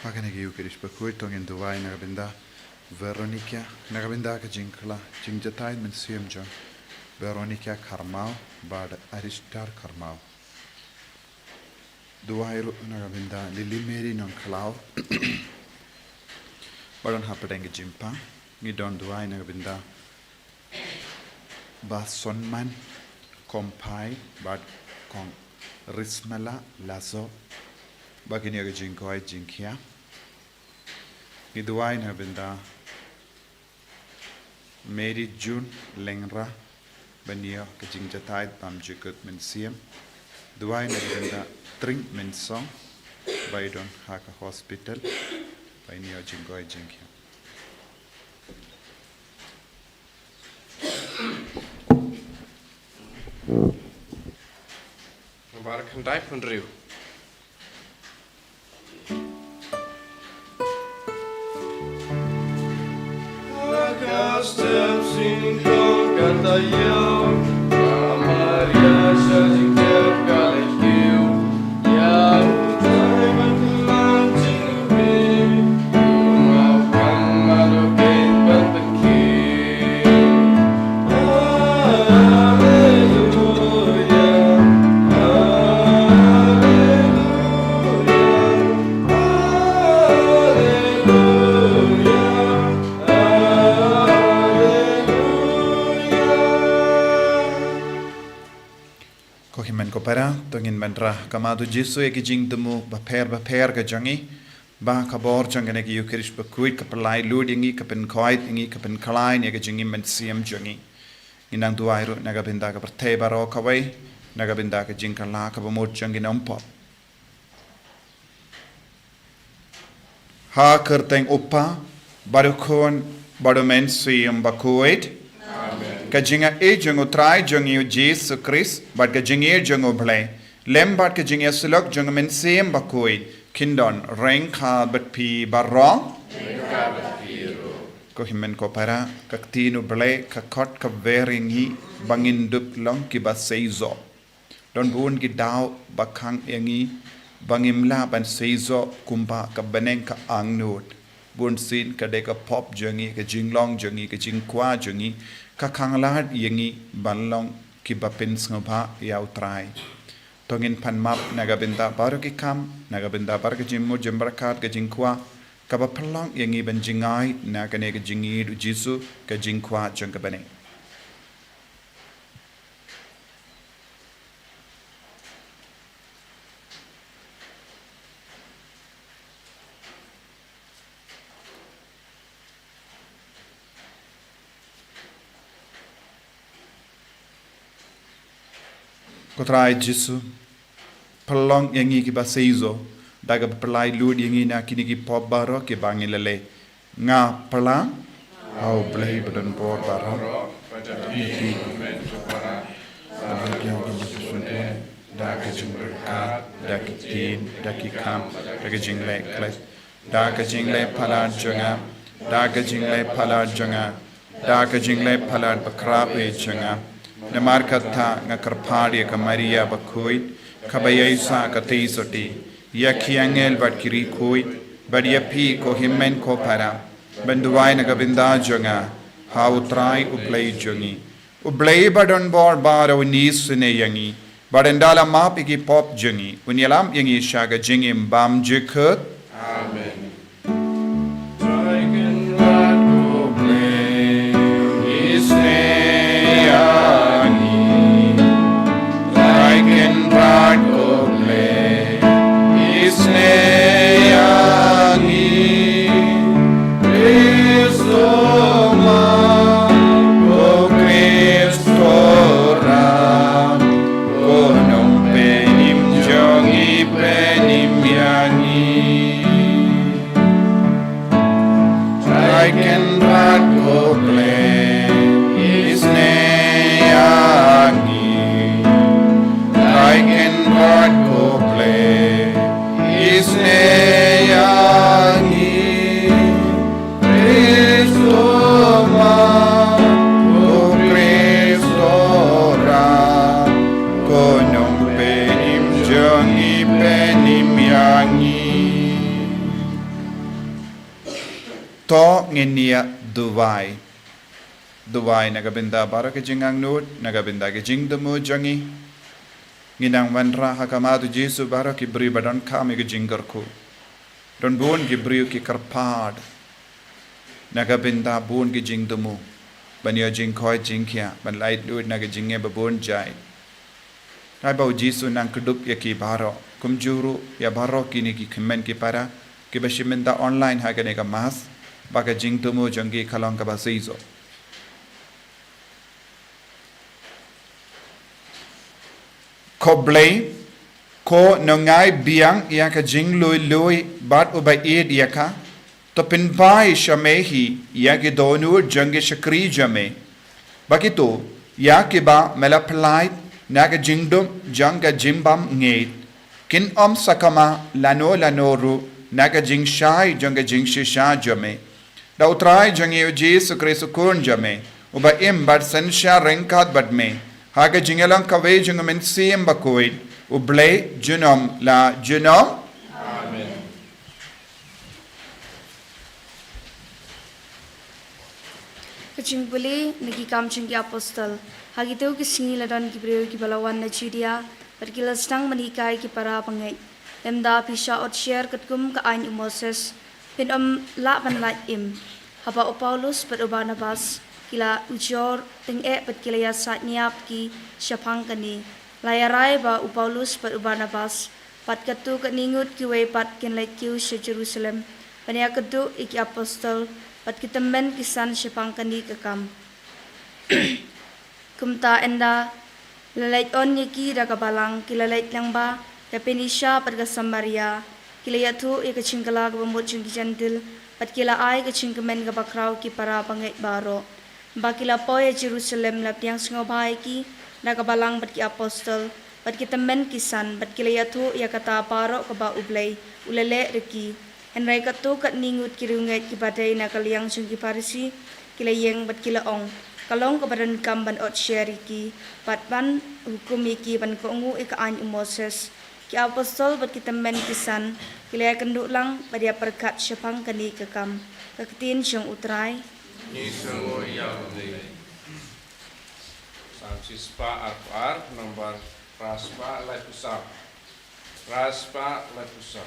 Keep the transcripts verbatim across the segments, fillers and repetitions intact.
Ba kane ka Eucharist bakhuid to ngin duwai na ka bynta Veronica, na ka bynta ka jingkylla, jingjatai mynsiem jong Veronica Kharmau bad Aristar Kharmau. Duwai ruh na ka bynta Lily Mary Nongkhlaw ba don hapdeng ka jingpang. Ngi don duwai na ka bynta Bah Sonman Kompai bad Kong Rismala Lazo ba kin ïoh ka jingkoit jingkhiah. Ngi duwai na ka bynta Mary June Lengra ban ïoh ka jingjatai bam jukut mynsiem. Duwai na ka bynta Tring Mynsong ba i don ha ka hospital ba in ïoh jingkoit jingkhiah. Bar khyndai phew hynriew. Ko hynmen ko para, to ngin wanrah ha khmat u Jisu ïa ki jingthmu bapher bapher ka jong ngi, ba ka bor jong kane ka Eucharist bakhuid ka pynlait lut ïa ngi, ka pynkhiah ïa ngi, ka pynkhlaiñ ïa ka jingim mynsiem jong ngi. Ngin nang duwai ruh na ka bynta ka pyrthei baroh kawei, na ka bynta ka jingkylla kaba mut jong ki nongpop. Ha ka kyrteng u Kpa, bad u Khun, bad u Mynsiem Bakhuid. Amen. Ka jingïeit jong u Trai jong ngi u Jisu Khrist bad ka jingïeit jong u Blei, lem bad ka jingïasyllok jong u Mynsiem Bakhuid, kin don ryngkat bad phi baroh. Ko hynmen ko para, ka ktien u Blei ka khot ka wer ïa ngi ba ngin dup long kiba seisoh. Don bun ki daw ba khang ïa ngi ba ngim lah ban seisoh kumba ka bneng ka angnud. Bunsien ka dei ka pop jong ngi, ka jinglong jong ngi, ka jingkwah jong ngi ka khang lad ïa ngi ban long kiba pynsngewbha ïa u Trai. To ngin pan map na ka bynta baroh ki kam, na ka bynta baroh ka jingmut jingpyrkhat, ka jingkwah kaba pynlong ïa ngi ban jngai na kane ka jingïeit u Jisu, ka jingkwah jong ka bneng. Ko Trai Jisu, pynlong ïa ngi kiba seisoh da kaba pynlait lut ïa ngi na kine ki pop baroh kiba ngi la leh. Nga pyrshang ha u Blei ba don bor baroh, da ka jingpyrkhat, da ka ktien, da ki kam, da ka jingleh khlem, da ka jingleh palat jong nga, da ka jingleh palat jong nga, da ka jingleh palat bakhraw jong nga. Namar kata nga kyrpad ïa ka Maria bakhuid, kaba ïaisah katei sotti, ïa ki angel bad ki riewkhuid, bad ïa phi ko hynmen ko para, ban duwai na ka bynta jong nga ha u Trai u Blei jong ngi. U Blei ba don bor baroh un isynei ïa ngi, bad un da la map ïa ki pop jong ngi, un ïalam ïa ngi sha ka jingim bymjukut. Amen. Trai Kynrad ko Blei, isynei ïa ngi. Trai Kynrad ko Blei, isynei ïa ngi. Khrist u Mawbah, ko Khrist u Ram, ko Nongpynim jong ngi, pynim ïa ngi. Trai Kynrad ko Blei, To ngin ïa duwai. Duwai na ka bynta baroh ki jingangnud, na ka bynta ki jingthmu jong ngi. Ngi nang wanrah ha khmat U Jisu baroh ki briew ba donkam ïa ka jingkyrkhu. Don bun ki briew ki kyrpad na ka bynta bun ki jingthmu, ban ïoh jingkoit jingkhiah, ban laitluid na ka jingeh ba bun jait. Haba U Jisu nang kdup ïa ki baroh, kumjuh ruh ïa baroh kine ki kmen ki para kiba shim bynta online ha kane ka Mass, ba ka jingthmu jong ki ka long kaba shisha. Ko Blei, ko nongai biang ïa ka jinglui lui bad uba ïeit ïa ka, to pynphai sha me hi ïa ki dohnud jong ki shakri jong me, ba kito ïa kiba me la pyllait na ka jingdup jong ka jingbymngeit, kin ym sakma lano lano ruh na ka jingshai jong ka jingshisha jong me. Da U Trai jong ngi U Jisu Khrist U Khun jong me, uba im bad synshar ryngkat bad me ha ka jingïalang kawei jong U Mynsiem Bakhuid, U Blei junom la junom. Amen. Ka jingpule na Ki Kam jong ki Apostol. Ha kito ki sngi la don ki briew kiba la wan na Judea bad ki la sdang ban hikai ki para bangeit. Lymda phi shah ot sher katkum ka aiñ u Moses, phin ym lah ban lait im. Haba u Paulus bad u Barnabas ki la ujor tyngeh bad ki la ïasaid niap ki shaphang kane, la ïarai ba u Paulus bad u Barnabas bad katto katne ngut kiwei pat kin leit kiew sha Jerusalem ban ïakynduh ïa ki apostol bad ki tymmen ki san shaphang kane ka kam. Kumta ynda la leit on ïa ki da ka balang, ki la leit lyngba ka Phoenicia bad ka Samaria. Ki la ïathuh ïa ka jingkylla kaba mut jong ki Jentil bad ki la ai ka jingkmen kaba khraw ki para bangeit baroh. Ba ki la poi ha Jerusalem, la pdiang sngewbha ïa ki da ka balang bad ki apostol bad ki tymmen ki san, bad ki la ïathuh ïa kata baroh kaba U Blei u la leh da ki. Hynrei katto katne ngut ki riewngeit kiba dei na ka liang jong ki Pharisi ki la ïeng bad ki la ong, ka long kaba donkam ban ot sher ïa ki bad ban hukum ïa ki ban kohnguh ïa ka aiñ u Moses. Ki apostol bad ki tymmen ki san ki la ïakynduh lang bad ïapyrkhat shaphang kane ka kam. Ka ktien jong U Trai. Ngi sngewnguh ïa U Blei. Psalm shispah arphew ar, nombar phra spah laiphew saw. Phra spah laiphew saw.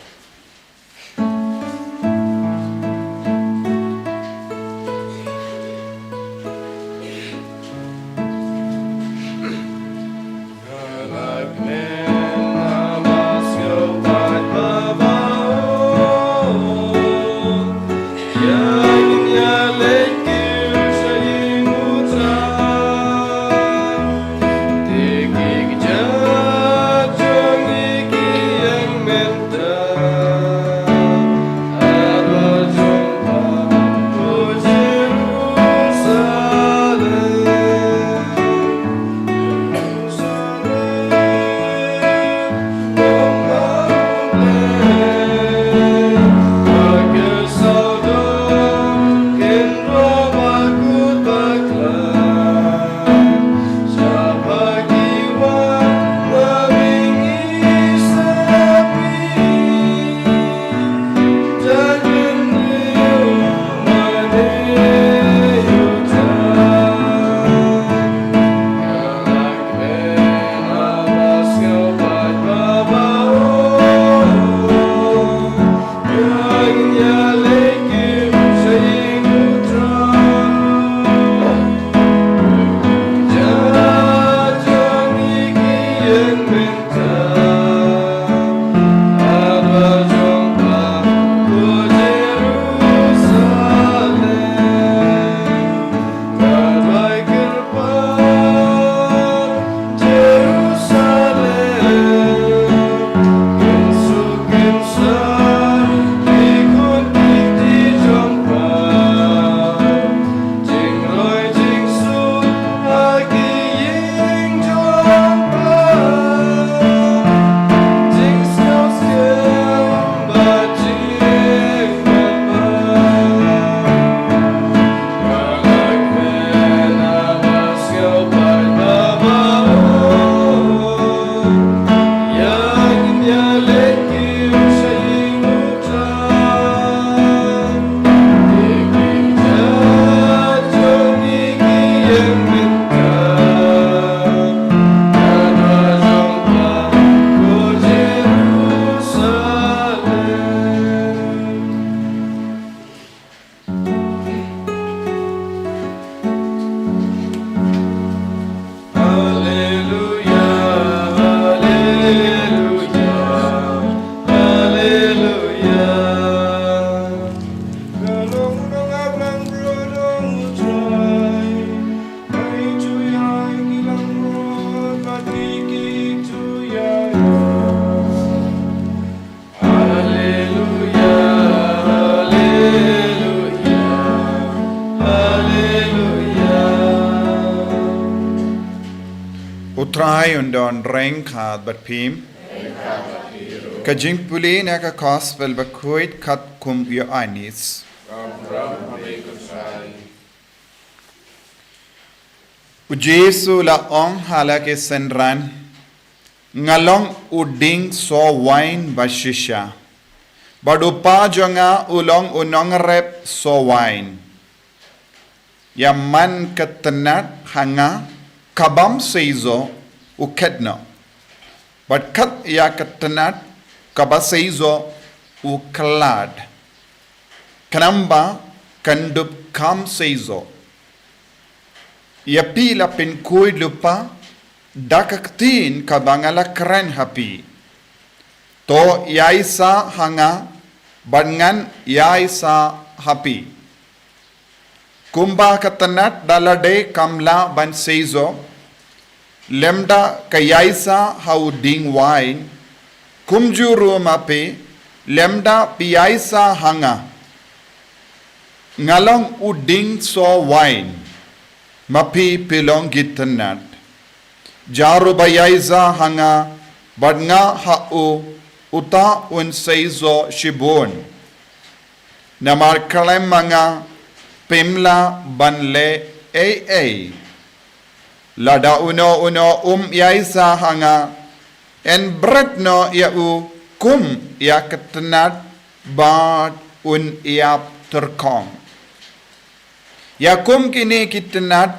Trai un don reng khat bad phim. Ka jingpule na ka gospel bakhuid katkum u Ïoannis. U Jisu la ong ha la ki synran, nga long u dieng soh wain bashisha, bad u Pa jong nga u long u nongrep soh wain. Ïa man ka tnat ha nga ka bym seisoh u khet noh, bad kat ïa ka tnat kaba seisoh u khlad, khnang ba kan dup kham seisoh. Ïa phi la pynkhuid lypa da ka ktien kaba nga la kren ha phi. To ïai sah ha nga bad ngan ïai sah ha phi. Kumba ka tnat da lade kam lah ban seisoh lymda ka ïai sah ha u dieng wain, kumjuh ruh ma phi, lymda phi ïai sah ha nga. Nga long u dieng soh wain, ma phi phi long ki tnat. Jar uba ïai sah ha nga bad nga ha u, uta un seisoh shibun. Namar khlem ma nga phim lah ban leh ei ei. Lada uno uno um ïai sah ha nga, yn bret noh ïa u kum ïa ka tnat bad un ïap tyrkhong. Ïa kum kine ki tnat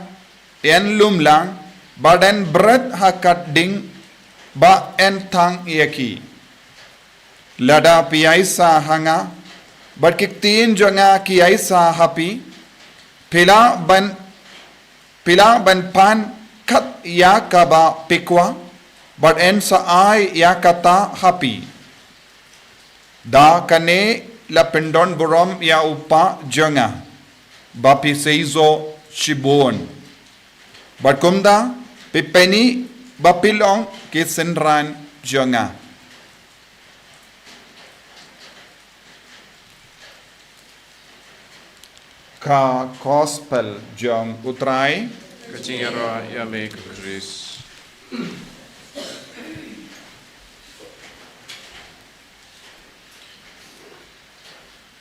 yn lum lang bad yn bret ha ka ding ba yn thang ïa ki. Lada phi ïai sah ha nga bad ki ktien jong nga ki ïai sah ha phi, phi lah ban, phi lah ban pan kat ïa kaba phi kwah, bad yn sa ai ïa kata ha phi. Da kane la pyndonburom ïa u Pa jong nga, ba phi seisoh shibun. Bad kumta phi pyni ba phi long ki synran jong nga. Ka gospel jong u Trai. Ka jingïaroh ïa me ko Khrist.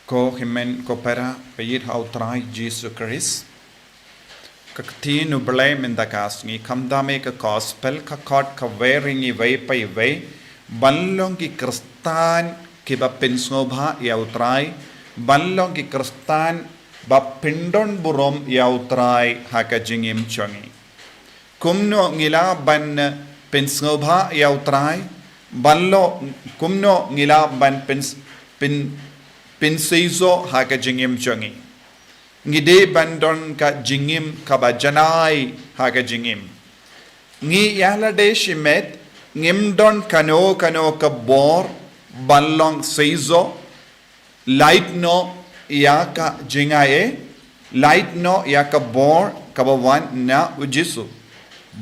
Ko hynmen ko para ba ïeit ha u Trai Jisu Khrist. Ka ktien u Blei mynta ka sngi, khamtam ïa ka gospel ka khot kawei ïa ngi iwei pa iwei ban long ki Khristan kiba pynsngewbha ïa u Trai, ban long ki Khristan ba pyndonburom ïa u Trai ha ka jingim jong ngi. Kumno ngi lah ban pynsngewbha ïa u Trai, ban long, kumno ngi lah ban pyns-, pyn-, pynseisoh ha ka jingim jong ngi. Ngi dei ban don ka jingim kaba janai ha ka jingim. Ngi ïa lade shimet ngim don kano kano ka bor ban long seisoh, lait noh ïa ka jingai, lait noh ïa ka bor kaba wan na u Jisu,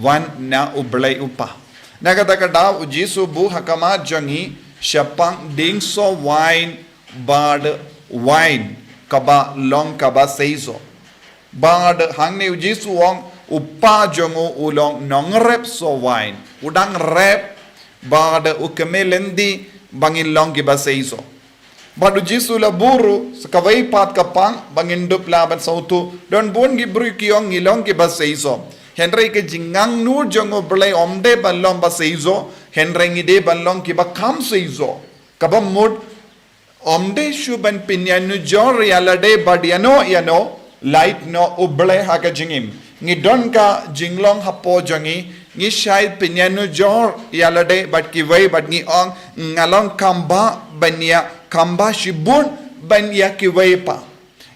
wan na u Blei u Pa. Na kata ka daw u Jisu buh ha khmat jong ngi shaphang dieng soh wain bad wain kaba long kaba seisoh. Bad hangne u Jisu u ong u Pa jong u u long nongrep soh wain. U dang rep bad u kmen lynti ba ngin long kiba seisoh. Bad u Jisu la buh ruh sa kawei pat ka pang ba ngin dup lah ban sngewthuh. Don bun ki briew ki ong ngi long kiba seisoh. Hynrei ka jingangnud jong u Blei ym dei ban long ba seisoh, hynrei ngi dei ban long kiba kham seisoh. Kaba mut ym dei shuh ban pynïanujor ïa lade bad ïano ïano, lait noh u Blei ha ka jingim. Ngi don ka jinglong hapoh jong ngi, ngi shait pynïanujor ïa lade bad kiwei bad ngi ong nga long kham bha ban ïa, kham bha shibun ban ïa kiwei pat.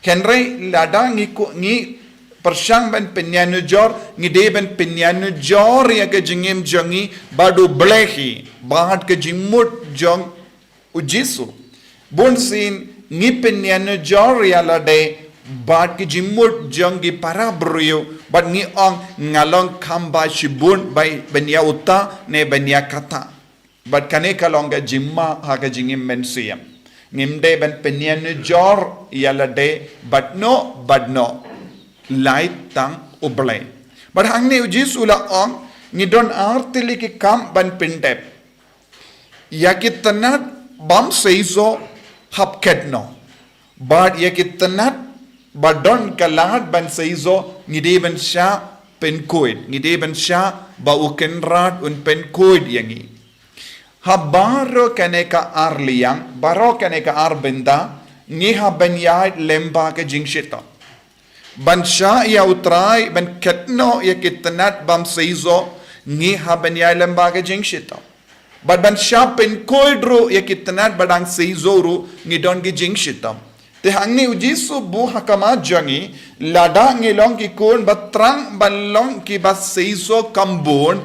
Hynrei lada ngi ku-, ngi pyrshang ban pynïanujor, ngi dei ban pynïanujor ïa ka jingim jong ngi bad u Blei hi, bad ka jingmut jong u Jisu. Bun sien ngi pynïanujor ïa lade bad ki jingmut jong ki para briew bad ngi ong nga long kham bha shibun bai ban ïa uta ne ban ïa kata. Bad kane ka long ka jingma ha ka jingim mynsiem. Ngim dei ban pynïanujor ïa lade bad no bad no. Lait tang u Blei. Bad hangne u Jisu u la ong, Ngi don ar tylli ki kam ban pyndep. Ïa ki tnat bym seisoh hap khetnoh. Bad ïa ki tnat ba don ka lad ban seisoh ngi dei ban shah pynkhuid. Ngi dei ban shah ba u Kynrad un pynkhuid ïa ngi. Ha baroh kane ka ar liang, baroh kane ka ar bynta, ngi hap ban ïaid lyngba ka jingshitom. Ban shah ïa u Trai, ban khetnoh ïa ki tnat bym seisoh, ngi hap ban ïaid lyngba ka jingshitom. Bad ban shah pynkhuid ruh ïa ki tnat ba dang seisoh ruh ngi don ki jingshitom. Te hangne u Jisu u buh ha khmat jong ngi, lada ngi long ki khun ba thrang ban long kiba seisoh kham bun,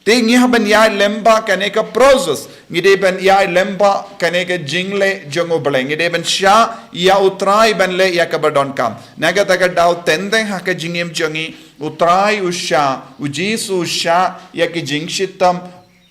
te ngi hap ban ïaid lyngba kane ka process. Ngi dei ban ïaid lyngba kane ka jingleh jong u Blei. Ngi dei ban shah ïa u Trai ban leh ïa kaba donkam. Na kata ka daw teng teng ha ka jingim jong ngi, u Trai u shah, u Jisu u shah ïa ki jingshitom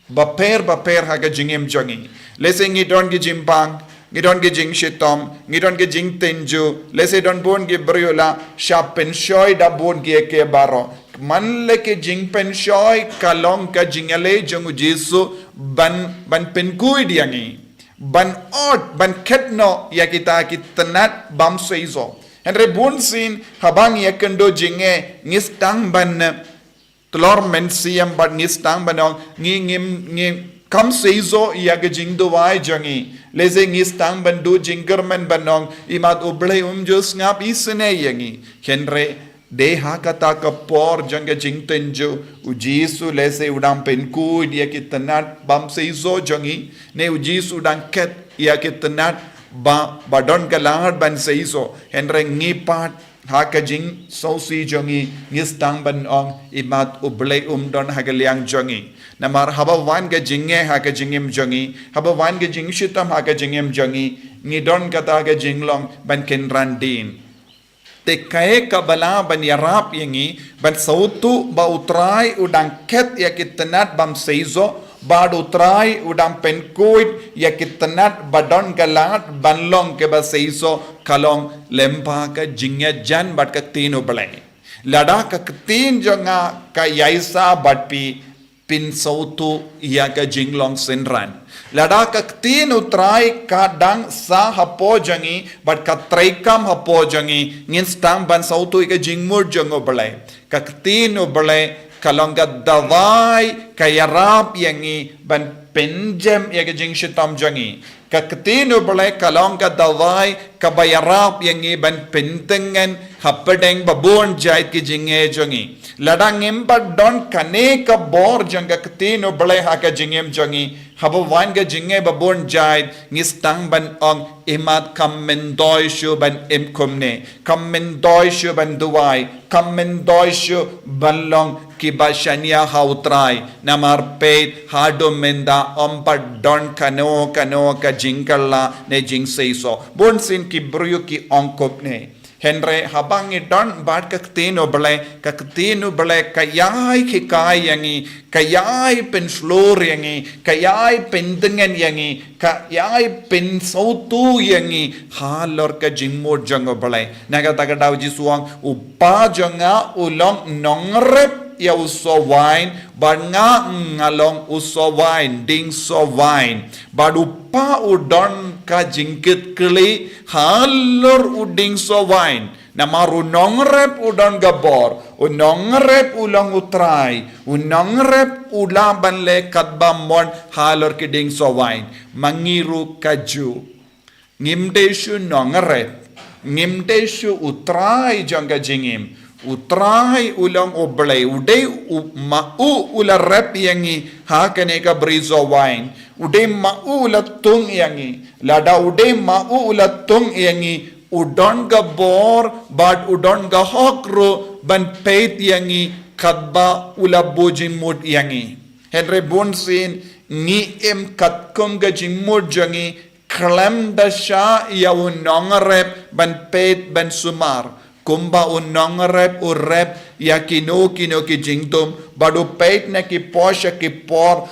bapher bapher ha ka jingim jong ngi. Lehse ngi don ki jingbang, ngi don ki jingshitom, ngi don ki jingtynjuh, lehse don bun ki briew la shah pynshoi da bun kiei kiei baroh. Man la ki jingpynshoi ka long ka jingïaleh jong u Jisu ban, ban pynkhuid ïa ngi, ban ot, ban khetnoh ïa kita ki tnat bym seisoh. Hynrei bunsien haba ngi ïakynduh jingeh ngi sdang ban, eh, tlor mynsiem bad ngi sdang ban ong ngi, ngim, ngi kham seisoh ïa ka jingduwai jong ngi. Lehse ngi sdang ban duh jingkyrmen ban ong imat u Blei um ju sngap isynei ïa ngi. Hynrei dei ha kata ka por jong ka jingtynjuh, u Jisu lehse u dang pynkhuid ïa ki tnat bym seisoh jong ngi, ne u Jisu u dang khet ïa ki tnat ba, ba don ka lad ban seisoh. Hynrei ngi pat ha ka jingsngewsih jong ngi ngi sdang ban ong imat u Blei um don ha ka liang jong ngi. Namar haba wan ka jingeh ha ka jingim jong ngi, haba wan ka jingshitom ha ka jingim jong ngi, ngi don kata ka jinglong ban kynran dien. Te kaei kaba lah ban ïarap ïa ngi ban sngewthuh ba u Trai u dang khet ïa ki tnat bym seisoh, bad u Trai u dang pynkhuid ïa ki tnat ba don ka lad ban long kiba seisoh, ka long lyngba ka jingïajan bad ka ktien u Blei. Lada ka ktien jong nga ka ïaisah bad phi, phin sngewthuh ïa ka jinglong synran. Lada ka ktien u Trai ka dang sah hapoh jong ngi bad ka treikam hapoh jong ngi, ngin sdang ban sngewthuh ïa ka jingmut jong u Blei. Ka ktien u Blei ka long ka dawai, ka ïarap ïa ngi ban pynjem ïa ka jingshitom jong ngi. Ka ktien u Blei ka long ka dawai kaba ïarap ïa ngi ban pyntngen hapdeng ba bun jait ki jingeh jong ngi. Lada ngim pat don kane ka bor jong ka ktien u Blei ha ka jingim jong ngi, haba wan ka jingeh ba bun jait, ngi sdang ban ong imat kham myntoi shuh ban im kumne, kham myntoi shuh ban duwai, kham myntoi shuh ban long kiba shaniah ha u Trai. Namar peit haduh mynta ym pat don kano kano ka jingkylla ne jingseisoh. Bunsien ki briew ki ong kumne. Hynrei haba ngi don bad ka ktien u Blei, ka ktien u Blei ka ïai hikai ïa ngi, ka ïai pynshlur ïa ngi, ka ïai pyntngen ïa ngi, ka ïai pynsngewthuh ïa ngi halor ka jingmut jong u Blei. Na kata ka daw Jisu u ong, u Kpa jong nga u long nongrep ïa u soh wain, bad nga nga long u soh wain, dieng soh wain. Bad u Kpa u don ka jingkitkhlieh halor u dieng soh wain. Namar u nongrep u don ka bor, u nongrep u long u Trai, u nongrep u lah ban leh katba mon halor ki dieng soh wain. Ma ngi ruh kajuh. Ngim dei shuh nongrep, ngim dei shuh u Trai jong ka jingim. U Trai u long u Blei, u dei u, ma u u la rep ïa ngi ha kane ka bri soh wain. U dei ma u u la tung ïa ngi. Lada u dei ma u u la tung ïa ngi, u don ka bor bad u don ka hok ruh ban peit ïa ngi katba u la buh jingmut ïa ngi. Hynrei bunsien ngi im katkum ka jingmut jong ngi, khlem da shah ïa u nongrep ban peit ban sumar. Kumba u nongrep u rep ïa kino kino ki jingthmu, bad u peit na ki por sha ki por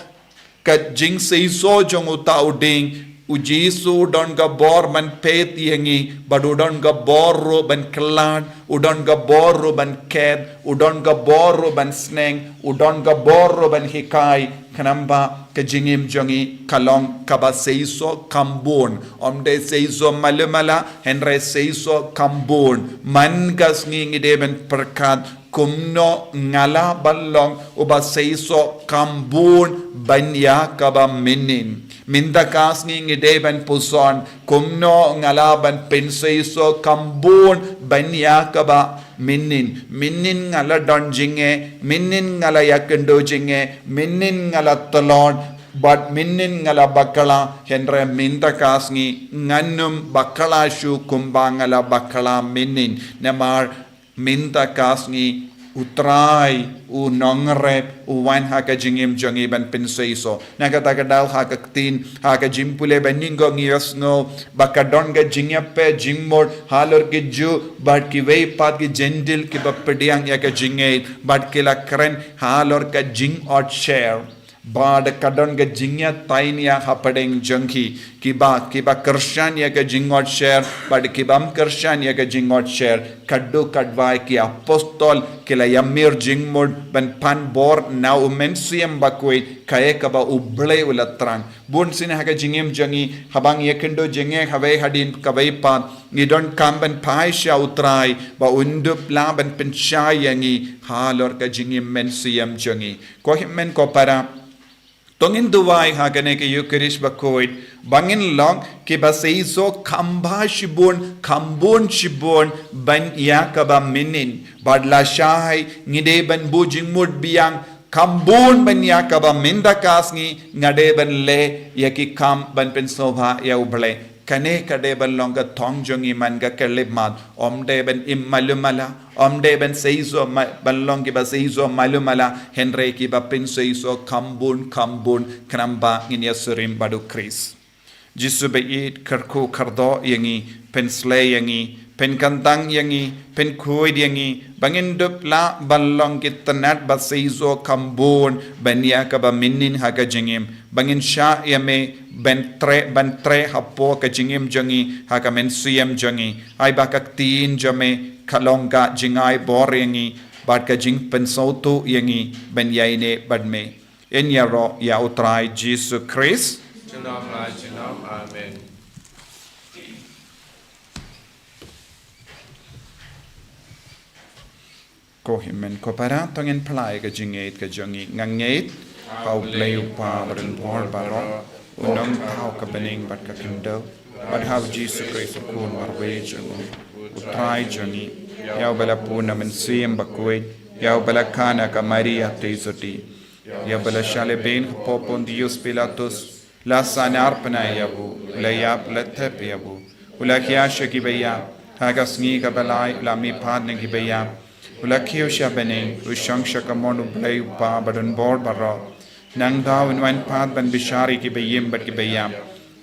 ka jingseisoh jong uta u dieng, U Jisu u don ka bor ban peit ïa ngi, bad u don ka bor ruh ban khlad, u don ka bor ruh ban khet, u don ka bor ruh ban sneng, u don ka bor ruh ban hikai, khnang ba ka jingim jong ngi ka long kaba seisoh kham bun. Ym dei seisoh malu mala, hynrei seisoh kham bun. Man ka sngi ngi dei ban pyrkhat, kumno nga lah ban long uba seisoh kham bun ban ïa kaba mynnin. Mynta ka sngi ngi dei ban puson, kumno nga lah ban pynseisoh kham bun ban ïa kaba mynnin. Mynnin nga la don jingeh, mynnin nga la ïakynduh jingeh, mynnin nga la tlot, bad mynnin nga la bakla, hynrei mynta ka sngi ngan ym bakla shuh kumba nga la bakla mynnin. Namar mynta ka sngi U Trai u nongrep, u wan ha ka jingim jong ngi ban pynseisoh. Na kata ka daw ha ka ktien, ha ka jingpule banyngkong ngi ïohsngew ba ka don ka jingïapeit jingmut halor ki Jiw bad kiwei pat ki Jentil kiba pdiang ïa ka jingngeit, bad ki la kren halor ka jingotsher. Bad ka don ka jingïatainia hapdeng jong ki, kiba, kiba kyrshan ïa ka jingotsher, bad kibym kyrshan ïa ka jingotsher. Katto katwei ki apostol ki la ïamir jingmut ban pan bor na U Mynsiem Bakhuid, kaei kaba U Blei u la thrang. Bun sien ha ka jingim jong ngi, haba ngi ïakynduh jingeh ha kawei hadien kawei pat, ngi donkam ban phai sha U Trai ba un dup lah ban pynshai ïa ngi halor ka jingim mynsiem jong ngi. Ko hynmen ko para, to ngin duwai ha kane ka Ïukharist Bakhuid ba ngin long kiba seisoh kham bha shibun, kham bun shibun ban ïa kaba mynnin. Bad lashai ngi dei ban buh jingmut biang kham bun ban ïa kaba mynta ka sngi nga dei ban leh ïa ki kam ban pynsngewbha ïa U Blei. Kane ka dei ban long ka thong jong ngi man ka khyllipmat. Ym dei ban im malu mala, ym dei ban seisoh ma-, ban long kiba seisoh malu mala, hynrei kiba pynseisoh kham bun kham bun, khnang ba ngin ïasyriem bad U Khrist. Jisu ba ïeit, kyrkhu kyrdoh ïa ngi, pynsleh ïa ngi, pynkyntang ïa ngi, pynkhuid ïa ngi ba ngin dup lah ban long ki tnat ba seisoh kham bun ban ïa kaba mynnin ha ka jingim, ba ngin shah ïa me ban treh, ban treh hapoh ka jingim jong ngi, ha ka mynsiem jong ngi. Ai ba ka ktien jong me ka long ka jingai bor ïa ngi bad ka jingpynsngewthuh ïa ngi ban ïaineh bad me. Ngin ïaroh ïa U Trai Jisu Khrist. Junom la junom. Amen. Ko hynmen ko para, to ngin phla ïa ka jingngeit ka jong ngi. Nga ngeit ha U Blei U Kpa badonbor baroh, u nongthaw ka bneng bad ka khyndew, bad ha U Jisu Khrist U Khun marwei jong u, U Trai jong ngi, ïa uba la pun na Mynsiem Bakhuid, ïa uba la kha na ka Maria Theisotti, ïa uba la shah lehbeiñ hapoh Pontius Pilatus, la sahnarphna ïa u, u la ïap, u la thep ïa u, u la khia sha kiba ïap, ha ka sngi kaba lai u la mihpat na kiba ïap, u la kiew sha bneng, u shong sha kamon U Blei U Kpa badonbor baroh. Nangta un wan pat ban bishar ïa kiba im bad kiba ïap.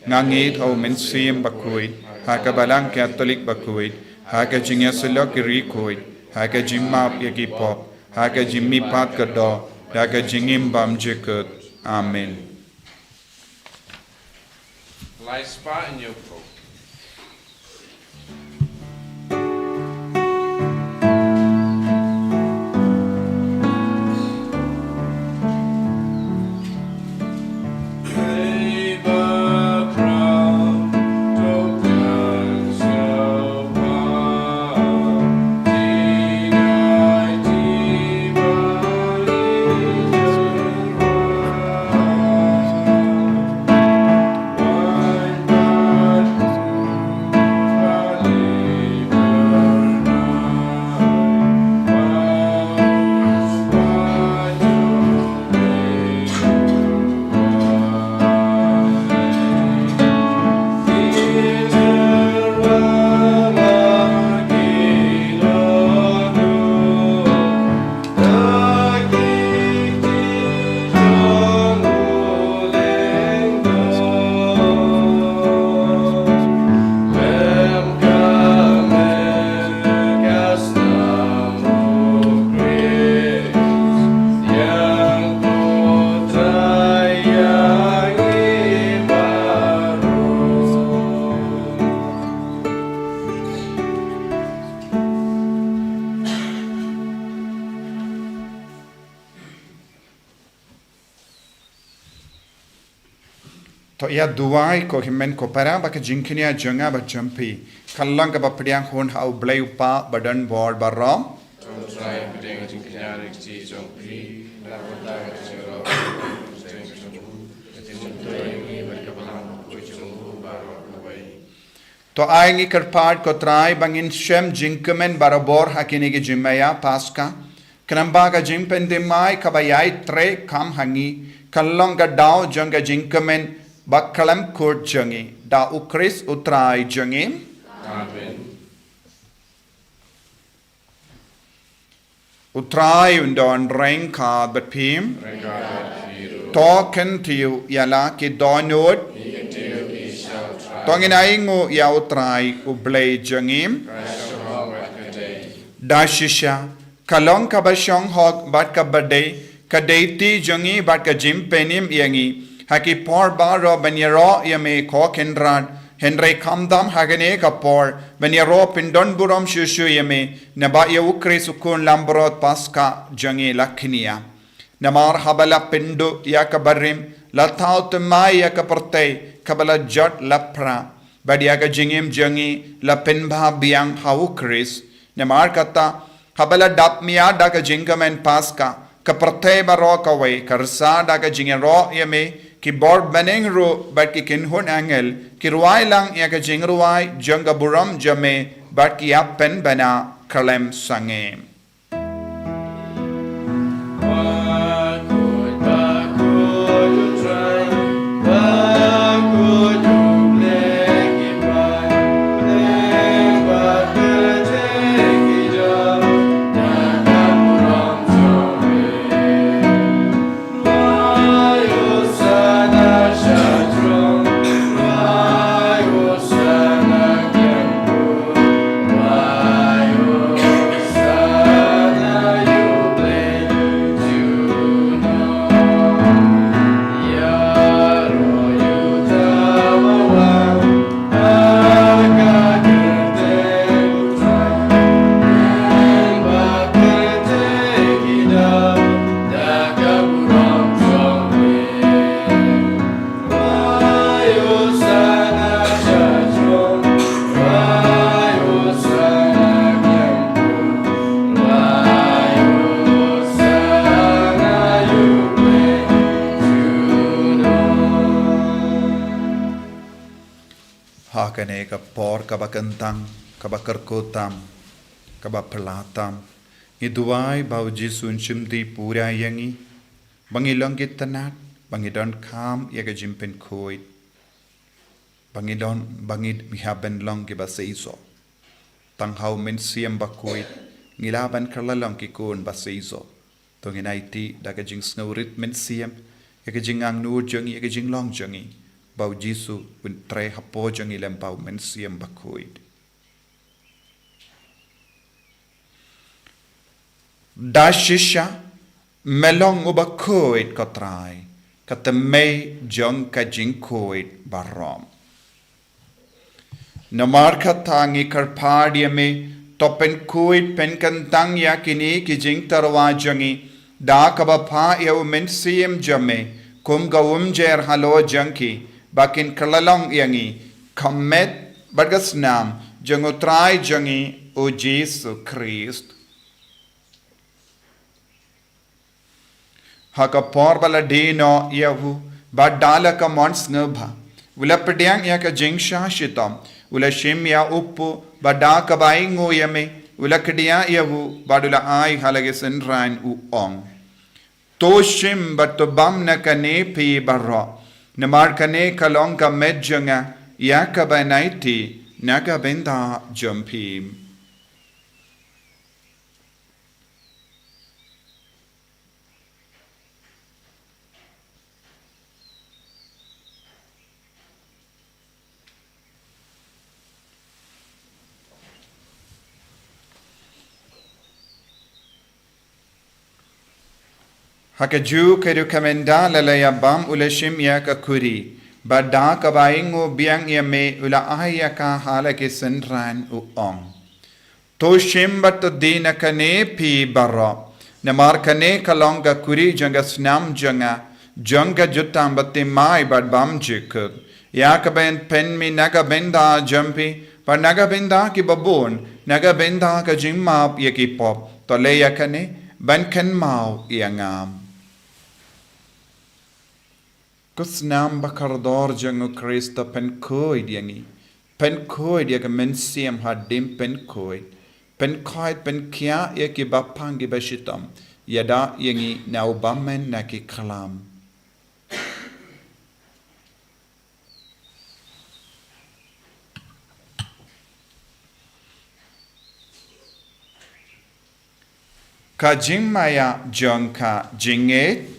Nga ngeit ha U Mynsiem Bakhuid, ha ka Balang Katholik Bakhuid, ha ka jingïasyllok ki riewkhuid, ha ka jingmap ïa ki pop, ha ka jingmihpat ka doh, ha ka jingim bymjukut. Amen. Lai spah ñiew phew. To ïa duwai ko hynmen ko para ba ka jingkñia jong nga bad jong phi kan long kaba pdiang hun ha U Blei U Kpa badonbor baroh. To Trai, pdiang ka jingkñia na ka kti jong phi, na ka bynta ka jingïaroh ka jong u, ka jingmyntoi ïa ngi bad ka balang bakhuid jong u baroh kawei. To ai ngi kyrpad ko Trai ba ngin shem jingkmen barabor ha kine ki jingmaïa Paska. Khnang ba ka jingpynthymmai kaba ïai trei kam ha ngi kan long ka daw jong ka jingkmen ba khlem kut jong ngi. Da U Khrist U Trai jong ngi. Amen. U Trai un don ryngkat bad phi. Ryngkat bad phi ruh. To kyntiew ïa la ki dohnud. Ngi kyntiew ïa ki sha U Trai. To ngin ainguh ïa U Trai U Blei jong ngi. Ka shong hok bad ka dei. Da shisha, ka long kaba shong hok bad kaba dei, ka dei kti jong ngi bad ka jingpynim ïa ngi ha ki por baroh ban ïaroh ïa me ko Kynrad. Hynrei khamtam ha kane ka por ban ïaroh pyndonburom shuh shuh ïa me, naba ïa U Khrist U Khun Langbrot Paska jong ngi la kñia. Namar haba la pynduh ïa ka barim, la thaw thymmai ïa ka pyrthei kaba la jot laphrah, bad ïa ka jingim jong ngi la pynbha biang ha U Khrist. Namar kata, haba la dap mih da ka jingkmen Paska, ka pyrthei baroh kawei ka rsa da ka jingïaroh ïa me, ki bor bneng ruh bad ki kynhun angel ki rwai lang ïa ka jingrwai jong ka burom jong me, bad ki ïa pynbna khlem sangeh. Ha kane ka por kaba kyntang, kaba kyrkhu tam, kaba phylla tam, ngi duwai ba U Jisu un shim ti pura ïa ngi, ba ngi long ki tnat, ba ngi donkam ïa ka jingpynkhuid, ba ngi don, ba ngi hap ban long kiba seisoh. Tang ha U Mynsiem Bakhuid ngi lah ban kylla long ki khun ba seisoh. To ngin aiti da ka jingsngewrit mynsiem ïa ka jingangnud jong ngi, ïa ka jinglong jong ngi, ba U Jisu un trei hapoh jong ngi lem bad U Mynsiem Bakhuid. Da shisha me long uba khuid ko Trai, ka tymmen jong ka jingkhuid baroh. Namar kata ngi kyrpad ïa me, to pynkhuid pynkyntang ïa kine ki jingtyrwa jong ngi da kaba phah ïa U Mynsiem jong me kum ka umjer halor jong ki, ba kin kylla long ïa ngi ka met bad ka snam jong U Trai jong ngi U Jisu Khrist. Ha ka por ba la die noh ïa u, bad da la ka mon sngewbha, u la pdiang ïa ka jingshah shitom, u la shim ïa u kpu, bad da kaba ainguh ïa me, u la kdiah ïa u, bad u la ai ha la ki synran, u ong: To shim bad to bam na kane phi baroh, namar kane ka long ka met jong nga ïa kaba nai ti na ka bynta jong phi. Ha kajuh ka rukom, ynda la la ïa bam, u la shim ïa ka khuri, bad da kaba ainguh biang ïa me, u la ai ïa ka ha la ki synran, u ong: To shim bad to die na kane phi baroh, namar kane ka long ka khuri jong ka snam jong nga, jong ka jutang ba timai bad bymjukut, ïa kaba yn pynmih na ka bynta jong phi bad na ka bynta kiba bun, na ka bynta ka jingmap ïa ki pop. To leh ïa kane ban kynmaw ïa nga. Ka snam ba kordor jong u Khrist to pynkhuid ïa ngi. Pynkhuid ïa ka mynsiem hadien pynkhuid. Pynkhuid pynkhiah ïa kiba pang kiba shitom. Ïada ïa ngi na u bymman na ki khlam. Ka jingmaïa jong ka jingngeit.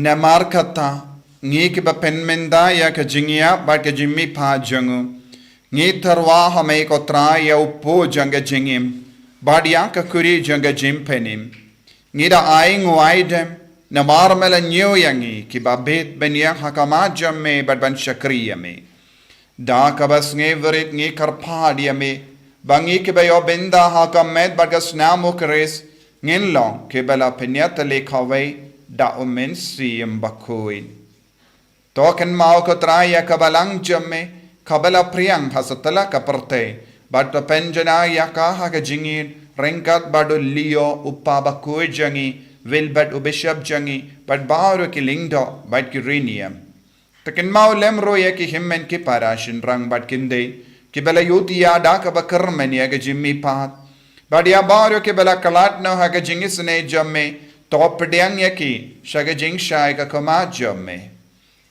Namar kata, ngi kiba pynmynta ïa ka jingïap bad ka jingmihpat jong u, ngi tyrwa ha me ko Trai ïa u pud jong ka jingim bad ïa ka kuri jong ka jingpynim. Ngi da ai nguaidem namar me la ñiew ïa ngi kiba bit ban ïeng ha khmat jong me bad ban shakri ïa me. Da kaba sngewrit ngi kyrpad ïa me ba ngi kiba ïoh bynta ha ka met bad ka snam u Khrist ngin long kiba la pynïatylli kawei da u Mynsiem Bakhuid. To kynmaw ko Trai ïa ka balang jong me kaba la phriang ha satlak ka pyrthei bad to pynjanai ïa ka ha ka jingïeit ryngkat bad u Leo u pa bakhuid jong ngi, Wilbert u bishop jong ngi bad baroh ki lyngdoh bad ki riewniam. To kynmaw lem ruh ïa ki hynmen ki para shynrang bad ki khyndai kiba la ïohi ïa da kaba kyrmen ïa ka jingmihpat bad ïa baroh kiba la khlad noh ha ka jingisynei jong me. To pdiang ïa ki sha ka jingshai ka khmat jong me.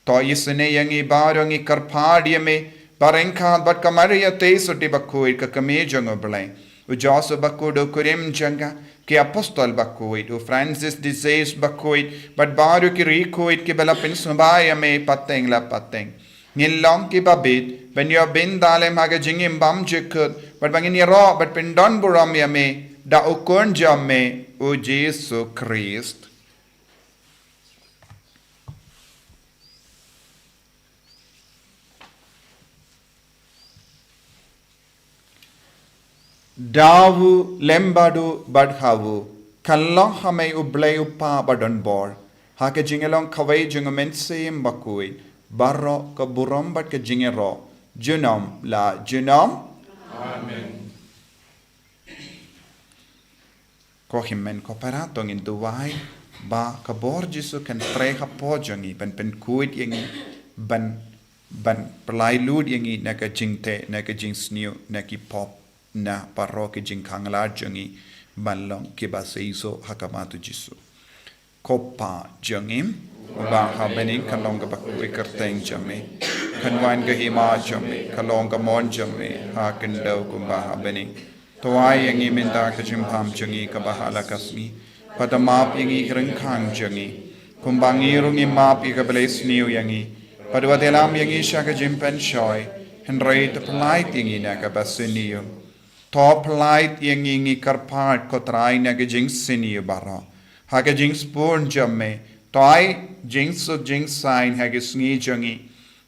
To isynei ïa ngi baroh, ngi kyrpad ïa me ba ryngkat bad ka Maria te sotti bakhuid ka kmie jong u Blei, u Joseph bakhuid u kurim jong ka, ki apostol bakhuid, u Francis de Sales bakhuid bad baroh ki riewkhuid kiba la pynsngewbha ïa me pateng la pateng, ngin long kiba bit ban ïoh bynta lem ha ka jingim bymjukut bad ba ngin ïaroh bad pyndonburom ïa me da u Khun jong me u Jisu Khrist. Da u lem bad u bad ha u, kan long ha me u Blei u Pa badonbor, ha ka jinglong kawei jong u Mynsiem Bakhuid, baroh ka burom bad ka jingïaroh junom la junom. Amen. Ko hynmen ko para, to ngin duwai ba ka bor Jisu kan trei hapoh jong ngi, ban pynkhuid ïa ngi, ban ban pynlait lut ïa ngi na ka jingteh, na ka jingsniew, na ki pop, na baroh ki jingkhanglad jong ngi, ban long kiba seisoh ha khmat u Jisu. Ko Pa jong ngi uba ha bneng, kan long kaba khuid ka kyrteng jong me, kan wan ka hima jong me, kan long ka mon jong me ha khyndew kumba ha bneng. To ai ïa ngi mynta ka jingbam jong ngi kaba ha la ka sngi. Bad to map ïa ngi ki ryngkang jong ngi, kumba ngi ruh ngi map ïa kiba la isniew ïa ngi. Bad wat ïalam ïa ngi sha ka jingpynshoi, hynrei to pynlait ïa ngi na kaba sniew. To pynlait ïa ngi, ngi kyrpad ko Trai, na ka jingsniew baroh. Ha ka jingspun jong me, to ai jingsuk jingsaiñ ha ka sngi jong ngi.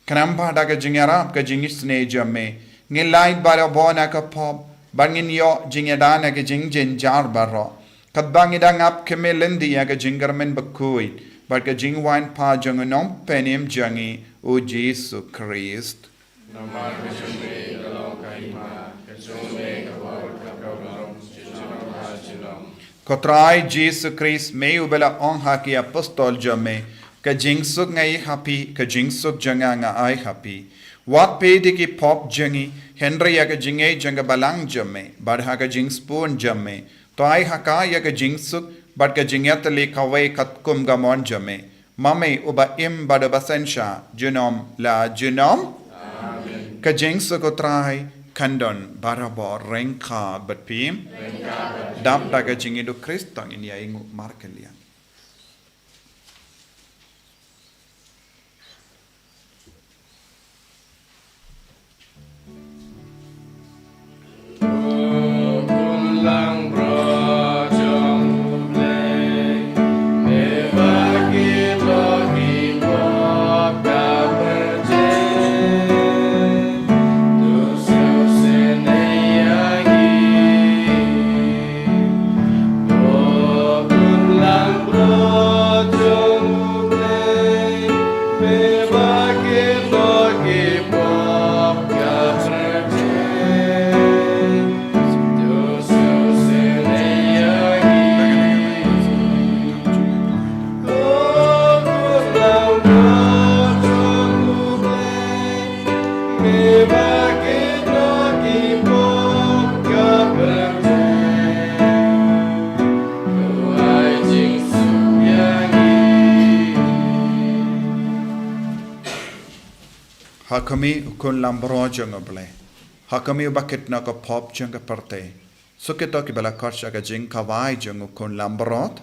Khnang ba da ka jingïarap ka jingisynei jong me, ngin lait baroh bor na ka pop, bad ngin ïoh jingïada na ka jingjynjar baroh. Katba ngi dang ap khmih lynti ïa ka jingkyrmen bakhuid bad ka jingwan pat jong u Nongpynim jong ngi, u Jisu Khrist. Namar ka jong me ka long ka hima, ka jong me ka bor, ka burom, junom la junom. Ko Trai Jisu Khrist, me uba la ong ha ki apostol jong me, ka jingsuk nga ai ha phi, ka jingsuk jong nga nga ai ha phi. Wat peit ïa ki pop jong ngi, hynrei ïa ka jingngeit jong ka balang jong me, bad ha ka jingspun jong me, to ai ha ka ïa ka jingsuk bad ka jingïatylli kawei katkum ka mon jong me. Ma me uba im bad uba synshar junom la junom. Amen. Ka jingsuk u Trai Kan don barabor, ryngkat bad phi. Dap da ka jingïadei Khrist ngin ïa ïnguh markylliang. Ha khmih, u Khun Langbrot jong U Blei. Ha khmih, uba kit noh ïa ka pop jong ka pyrthei. Suk ïa kito kiba la khot sha ka jingkhawai jong u Khun Langbrot.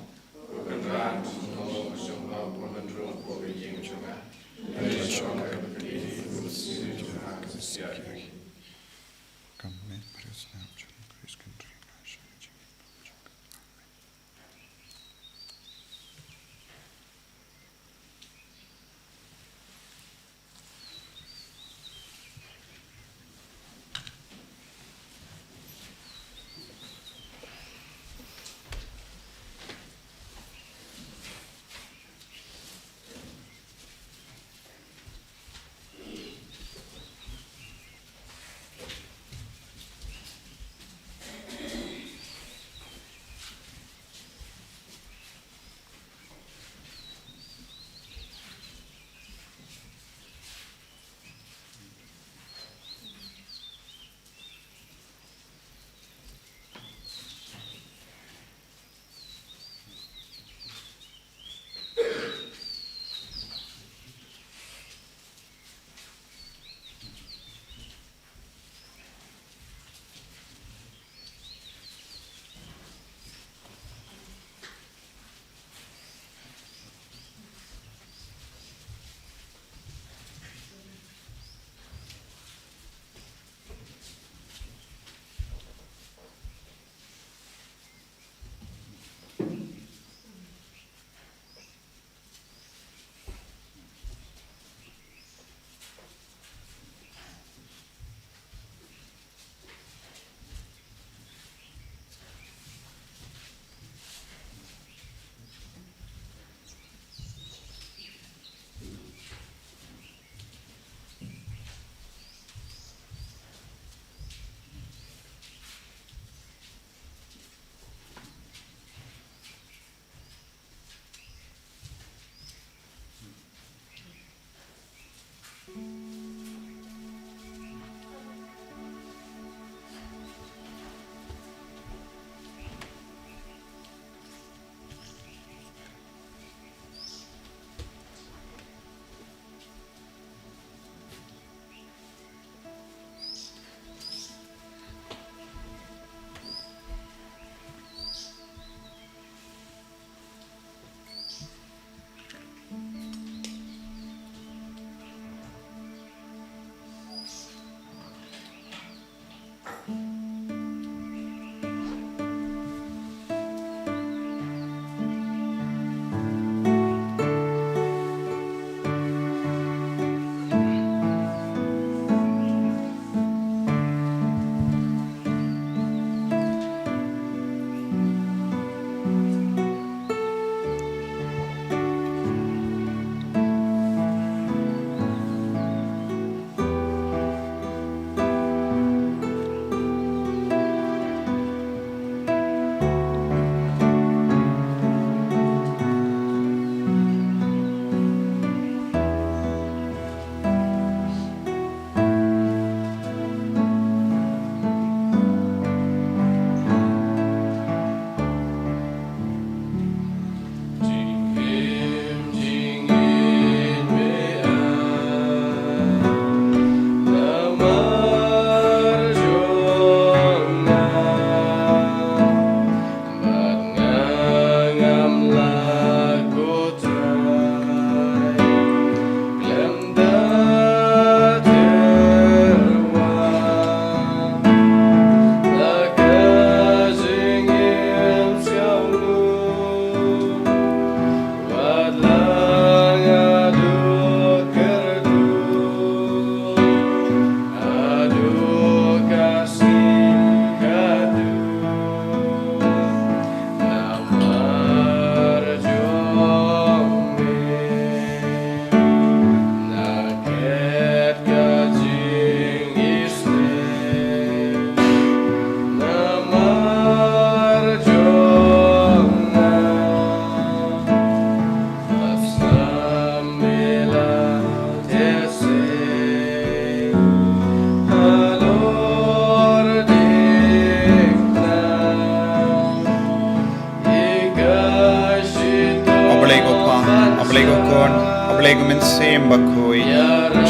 Blei ka Mynsiem Bakhuid,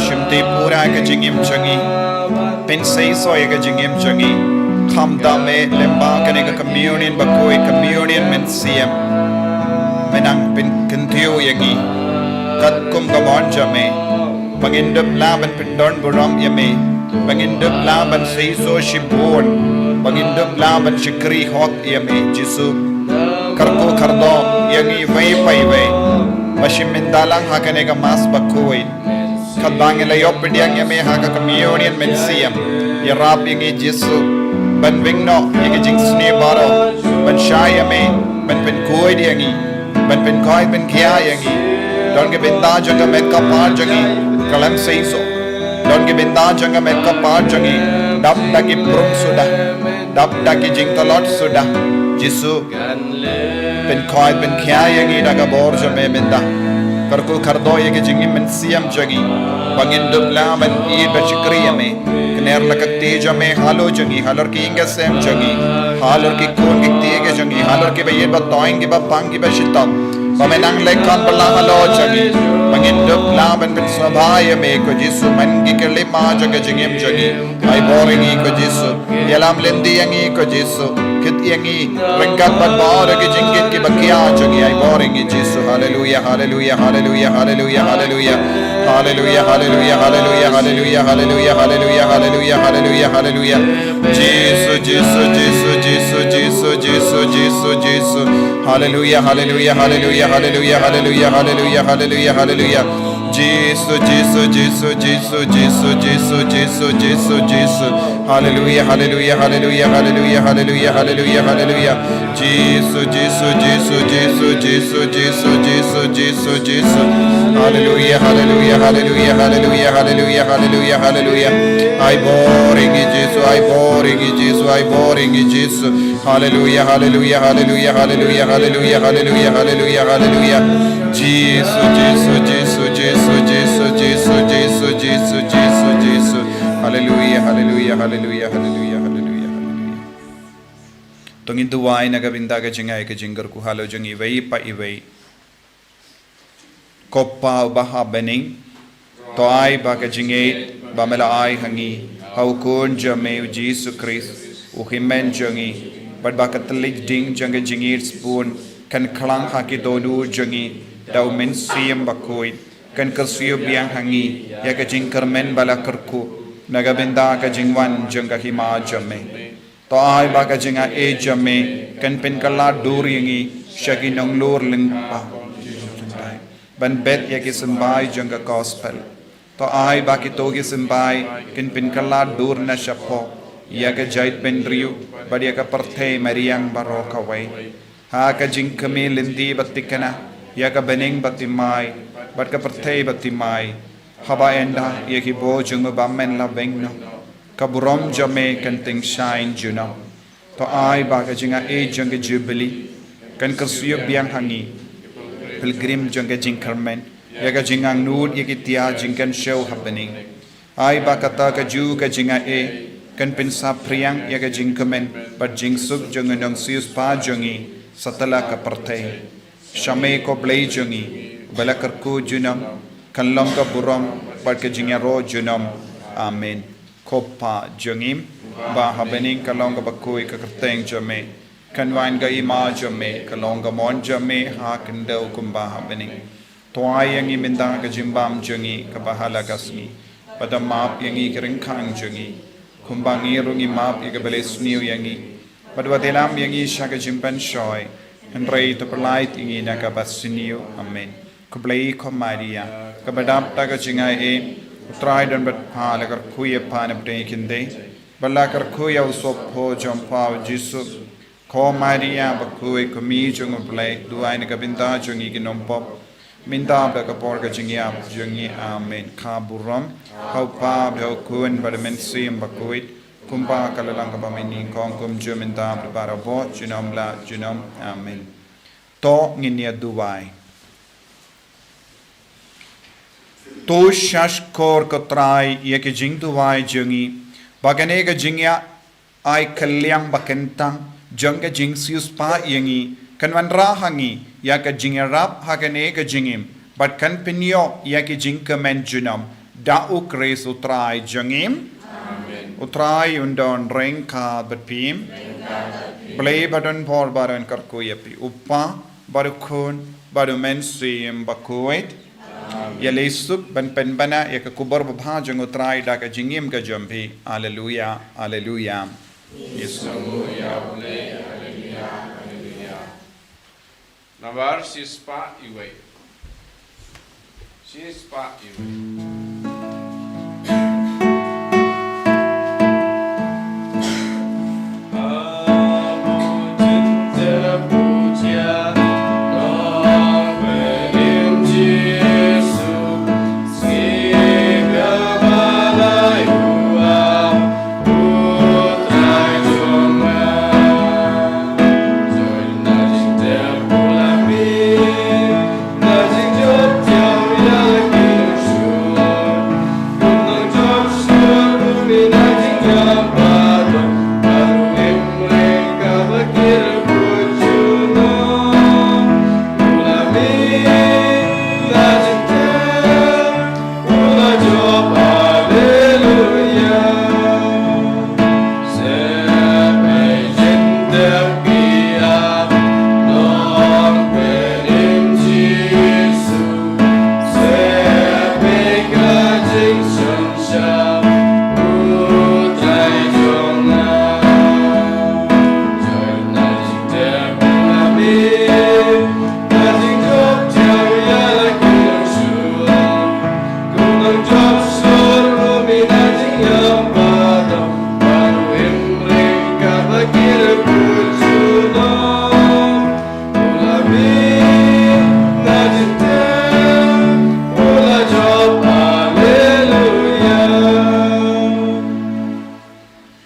shim te pura ka jingim jong ngi. Pynseisoh ïa ka jingim jong ngi. Khamtam eh lyngba kane ka communion bakhuid, communion mynsiem. Me nang pynkyntiew ïa ngi katkum ka mon jong me, ba ngin dup lah ban pyndon burom ïa me, ba ngin dup lah ban seisoh shibun, ba ngin dup lah ban shakri hok ïa me Jisu. Kyrkhu kyrdoh ïa ngi iwei pa iwei ba shim bynta lang ha kane ka Mass bakhuid. Katba ngi la ïoh pdiang ïa me ha ka communion mynsiem, ïarap ïa ngi Jisu ban weng noh ïa ka jingsniew baroh, ban shai ïa me, ban pynkhuid ïa ngi, ban pynkhuid ban khia ïa ngi. Don ki bynta jong ka met ka phad jong ngi, ka lem seisoh. Don ki bynta jong ka met ka phad jong ngi, dap da ki prung suda, dap da ki jingtlot suda. Jisu, pynkhuid pynkhia ïa ngi da ka bor jong me mynta. Kyrkhu kyrdoh ïa ka jingim mynsiem jong ngi, ba ngin dup lah ban ïeit ban shakri ïa me. Kner la ka kti jong me halor jong ngi, halor ki ïing ki sem jong ngi, halor ki khun ki kti ki jong ngi, halor kiba ïeit ba toiñ, kiba pang, kiba shitom. Ba me nang leh kham bha halor jong ngi, ba ngin dup lah ban pynsngewbha ïa me ko Jisu man ki khyllipmat jong ka jingim jong ngi. Ai bor ïa ngi ko Jisu. Ïalam lynti ïa ngi ko Jisu. Kit ïa ngi ryngkat bad baroh ki jingkit kiba khia jong ngi. Ai bor ïa ngi Jisu. Haleluia, haleluia, haleluia, haleluia, haleluia. Haleluia, haleluia, haleluia, haleluia, haleluia, haleluia, haleluia, haleluia, haleluia. Jisu, Jisu, Jisu, Jisu, Jisu, Jisu, Jisu. Haleluia, haleluia, haleluia, haleluia, haleluia, haleluia, haleluia, haleluia. Jisu, Jisu, Jisu, Jisu, Jisu, Jisu, Jisu, Jisu, Jisu. Haleluia, haleluia, haleluia, haleluia, haleluia, haleluia, haleluia. Jisu, Jisu, Jisu, Jisu, Jisu, Jisu, Jisu, Jisu, Jisu. Haleluia, haleluia, haleluia, haleluia, haleluia, haleluia, haleluia. Ai bor ïa ngi Jisu, ai bor ïa ngi Jisu, ai bor ïa ngi Jisu. Haleluia, haleluia, haleluia, haleluia, haleluia, haleluia, haleluia, haleluia. Jisu, Jisu, Jisu, Jisu, Jisu, Jisu, Jisu, Jisu, Jisu, Jisu. Haleluia, haleluia, haleluia, haleluia, haleluia, haleluia. To ngin duwai na ka bynta ka jingai ka jingkyrkhu halor jong iwei pa iwei. Ko Pa uba ha bneng, to ai ba ka jingngeit ba me la ai ha ngi ha u Khun jong me u Jisu Khrist, u Hynmen jong ngi, bad ba ka tlot ding jong ka jingngeit sbun kan khlang ha ki dohnud jong ngi da u Mynsiem Bakhuid, kan kyrsiew biang ha ngi ïa ka jingkyrmen ba la kyrkhu na ka bynta ka jingwan jong ka Hima jong me. To ai ba ka jingaiei jong me kan pynkylla dur ïa ngi sha ki nonglor lyngba, ban bet ïa ki symbai jong ka Gospel. To ai ba kito ki symbai kin pynkylla dur na shapoh ïa ka jaitbynriew bad ïa ka pyrthei mariang baroh kawei. Ha ka jingkmen lynti ba thikna ïa ka bneng ba thymmai bad ka pyrthei ba thymmai. Haba ynda ïa ki bor jong u bymman la weng noh, ka burom jong me kan tyngshaiñ junom. To ai ba ka jingaiei jong ka Jubili kan kyrsiew biang ha ngi, pilgrim jong ka jingkyrmen, ïa ka jingangnud ïa ki tiar jingkynshew ha bneng. Ai ba kata kajuh ka jingaiei kan pynsaphriang ïa ka jingkmen bad jingsuk jong u nongsiewspah jong ngi satlak ka pyrthei. Sha me ko Blei jong ngi, uba la kyrkhu junom, kan long ka burom bad ka jingïaroh junom. Amen. Ko Pa jong ngi ba ha bneng, kan long kaba khuid ka kyrteng jong me, kan wan ka hima jong me, kan long ka mon jong me ha khyndew kumba ha bneng. To ai ïa ngi mynta ka jingbam jong ngi kaba ha la ka sngi, bad to map ïa ngi ki ryngkang jong ngi, kumba ngi ruh ngi map ïa kiba leh sniew ïa ngi. Bad wat ïalam ïa ngi sha ka jingpynshoi, hynrei to pyllait ïa ngi na kaba sniew. Amen. Khublei ko Maria, kaba dap da ka jingaiei, u Trai u don bad pha, la kyrkhu ïa pha na pdeng ki khyndai, bad la kyrkhu ïa u sohphoh jong pha u Jisu. Ko Maria bakhuid, ko Mei jong u Blei, duwai na ka bynta jong ngi ki nongpop, mynta bad ha ka por ka jingïap jong ngi. Amen. Ka burom ha u Pa bad ha u Khun bad ha u Mynsiem Bakhuid, kumba ka la long kaba mynnyngkong, kumjuh mynta bad barabor, junom la junom. Amen. To ngin ïa duwai. To shahshkor ko Trai ïa ki jingduwai jong ngi, ba kane ka jingïa ai kylliang ba kyntang jong ka jingsiewspah ïa ngi kan wanrah ha ngi ïa ka jingïarap ha kane ka jingim bad kan pynïoh ïa ki jingkmen junom da U Khrist U Trai jong ngi. U Trai un don ryngkat bad phi. Blei ba don bor ba don kyrkhu ïa phi, U Kpa bad U Khun bad U Mynsiem Bakhuid. Ïaleh suk ban pynbna ïa ka khubor babha jong U Trai da ka jingim ka jong phi. Haleluya, haleluya. Ïa sngewbha ïa U Blei, haleluya, haleluya. Nambar shispah iwei. Shispah iwei.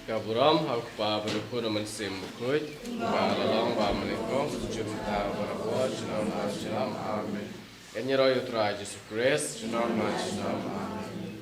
Ka burom ha U Kpa bad U Khun bad U Mynsiem Bakhuid, ba la long, ba mynnyngkong, mynta bad barabor, junom la junom. Amen. Ngan ïaroh ïa U Trai Jisu Khrist. Junom la junom. Amen.